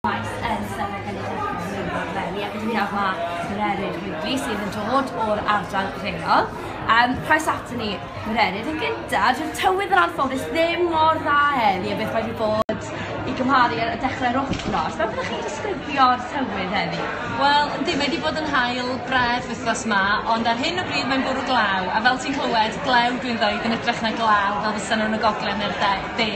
Maes yn Steddfod Genedlaethol Neuadd eleni ac ydyn ni nawr ma' Mererid Wigley sydd yn dod o'r ardal leol. Croeso aton ni Mererid. Yn gynta, dyw'r tywydd yn anffodus ddim mor dda heddi a beth mae wedi bod i gymharu ar y dechrau'r wythnos. Fel byddwch chi'n disgrifio'r tywydd heddi? Wel, yndi, mae wedi bod yn haul braf wythnos 'ma, ond ar hyn o bryd mae'n bwrw glaw, a fel ti'n clywed, glew dwi'n dweud yn ytrach na glaw fel fysa nhw yn y gogledd neu'r de.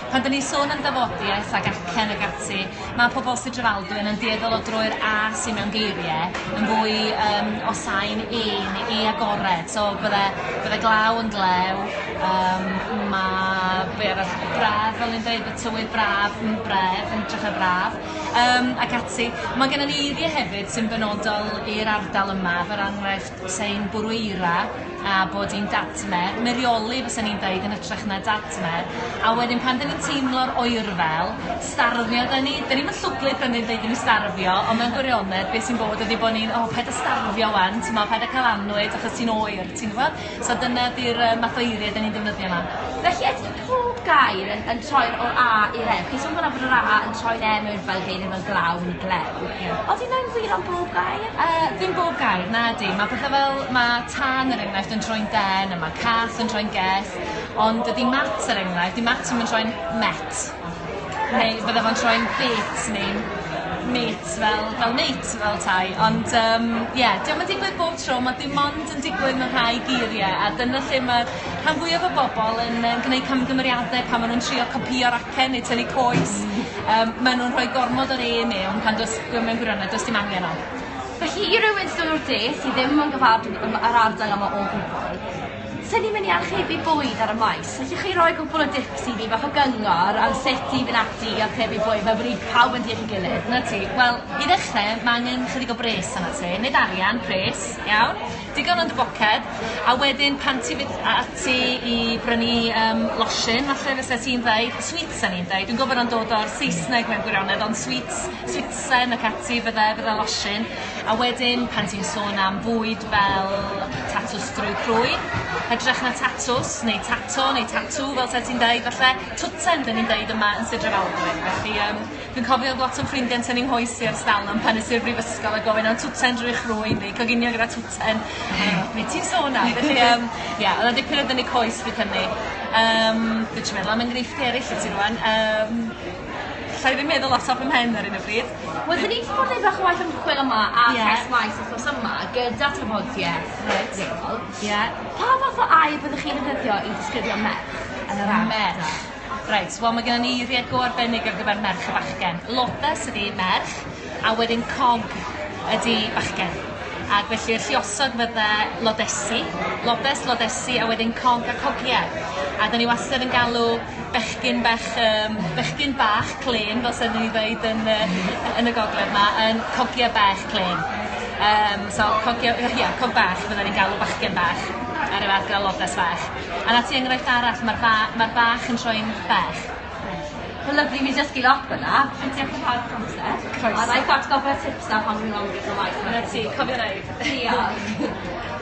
Pan 'dan ni'n sôn am dafodiaith ag acen ag ati, ma' pobol Sir Drefaldwyn yn dueddol o droi'r A sy mewn geirie yn fwy yym o sain E neu E agored. So bydde bydde glaw yn glew, yym ma' be' arall? Braf fel o'n i'n deud, y tywydd braf, m- bref yn hytrach na braf, yym ac ati. Ma' gennon ni eirie hefyd sy'n benodol i'r ardal yma, fer enghraifft sein bwrw eira, a bod hi'n dadmer, merioli fysen ni'n deud yn hytrach na dadmer, a wedyn pan 'dan ni'n teimlo'r oerfel, starfio 'dan ni. 'Dan ni'm yn llwglyd pan 'dan ni'n deud 'dan ni'n starfio, ond mewn gwirionedd beth sy'n bod ydi bod ni'n o paid â starfio 'wan t'mo' paid â ca'l annwyd achos ti'n oer ti'n gwbod? So dyna 'di'r yy math o eirie 'dan ni'n defnyddio 'ma. Felly ydi pob gair yn yn troi o'r A i'r M? Chi'n sôn fan'na bod yr A yn troi'n M mewn fel geiriau fel glaw neu glew. Ie. Odi hwnna'n wir am bob gair? Ddim bob gair, nadi. Ma' pethe fel, ma' tân er enghraifft yn troi'n dân a ma' cath yn troi'n geth, ond dydi mat er enghraifft, 'di mat ddim yn troi'n met. Neu fydde fo'n troi'n bet neu'n mêt fel fel mate fel tai. Ond yym ie, 'di o'm yn digwydd bob tro, ma' dim ond yn digwydd mewn rhai geirie a dyna lle ma'r rhan fwyaf o bobl yn yn gwneud camgymeriade pan ma' nw'n trio copïo'r acen neu tynnu coes. Ma' nw'n rhoi gormod o'r e mewn pan does mewn gwirionedd does dim angen o. Felly i rywun sydd o'r de sydd ddim yn gyfarwydd â'r ardal yma o gwbl, sen ni'n mynd i archebu bwyd ar y maes, allwch chi roi cwpl o dips i fi, bach o gyngor am sut i fynd ati i archebu bwyd fel bod ni pawb yn deall ei gilydd? 'Na ti. Wel, i ddechrau, ma' angen chydig o bres arnat ti. Nid arian, pres, iawn? Digon yn dy boced. A wedyn pan ti'n mynd ati i brynu yym losin falle fysa ti'n ddeud, sweets 'sa ni'n deud, dwi'n gwybod bod o'n dod o'r Saesneg mewn gwirionedd ond sweets, sweetsen ac ati fydde fydde losin. A wedyn pan ti'n sôn am fwyd fel tatws drwy crwyn, hytrach na tatws neu tato neu tatw fel 'sa ti'n deud falle, twtsen 'dyn ni'n deud yma yn Sir Drefaldwyn. Felly yym Dwi'n cofio o'dd lot o'n ffrindia'n tynnu nghoes i ers dalwm pan es i'r brifysgol a gofyn am twtsen drwy chrwyn neu coginio gyda twtsen. A o'n i fel, be' ti'n sôn am? Felly yym ie o'dd 'na dipyn o dynnu coes bryd hynny. Yym dwi trio meddwl am enghreifftie eryll i ti rŵan. Yym allai ddim meddwl off top 'ym mhen ar 'yn o bryd. Wel 'dyn ni 'di bod neud bach o waith ymchwil yma ar Ie. Maes Maes wthnos yma gyda tafodieth Reit. leol. Ie. Pa fath o air byddwch chi'n defnyddio i ddisgrifio merch yn yr ardal? Merch. Reit, wel mae gennym ni eiriau go arbennig ar gyfer merch a bachgen. Lodes ydi merch, a wedyn cog ydi bachgen. Ac felly'r lluosog fydde lodesi, lodes, lodesi, a wedyn cog a cogiau. A 'dan ni wastad yn galw bechgyn bach yym bechgyn bach clên fel sen ni'n ddeud yn yy yn y gogledd 'ma yn cogie bach clên. Yym so cogie ia cog bach fydden ni'n galw bachgen bach a 'run fath gyda lodes fach. A 'na ti enghraifft arall, ma'r ba- ma'r bach yn troi'n bech. Wel lyfli, fi dysgu lot fynna. Diolch yn fawr am amser. Croeso. A na'i atgoffa'r tips 'na pan fi'n lawr y maes. 'Na ti, cofio neud. Diolch.